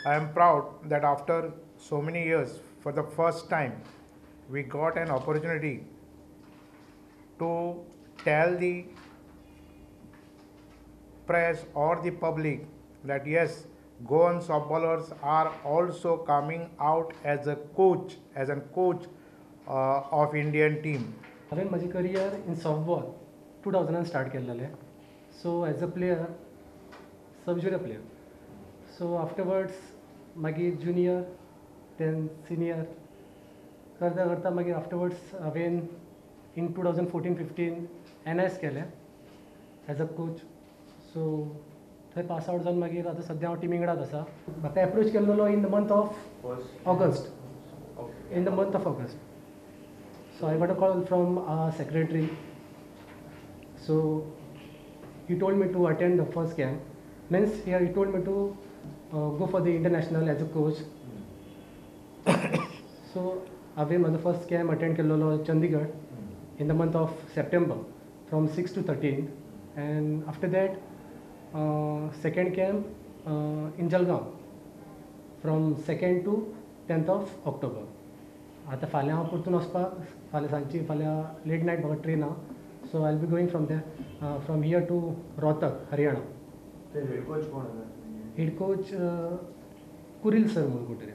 I am proud that after so many years, for the first time, we got an opportunity to tell the press or the public that yes, Goan softballers are also coming out as a coach, as a coach of Indian team. हांवें म्हजें career in softball 2000 start केल्लेलें. So as a player, sub junior player. So afterwards मागीर junior, then senior करता करता मागीर afterwards हांवें in 2014-15 NIS केलें as a coach. So थंय पास आवट जावन मागीर आतां सद्या हांव टिमी वांगडाच आसा. म्हाका एप्रोच केल्लो in the month of August, in the month of August. So I got a call from secretary. So he told me to attend the first camp. Means he told me to go for the international as a coach. So हांवें म्हजो first camp attend केल्लो Chandigarh in the month of September from 6 to 13, and after that second camp in Jalgaon from 2nd to 10th of October. आतां फाल्यां हांव परतून वचपाक, फाल्यां सांजची, फाल्यां लेट नायट म्हाका ट्रेन आहा. So I will be going from there, from here to Rohtak, Haryana. Head coach कोण आसा? हेड कोच कुरील सर म्हणून कोण तरी.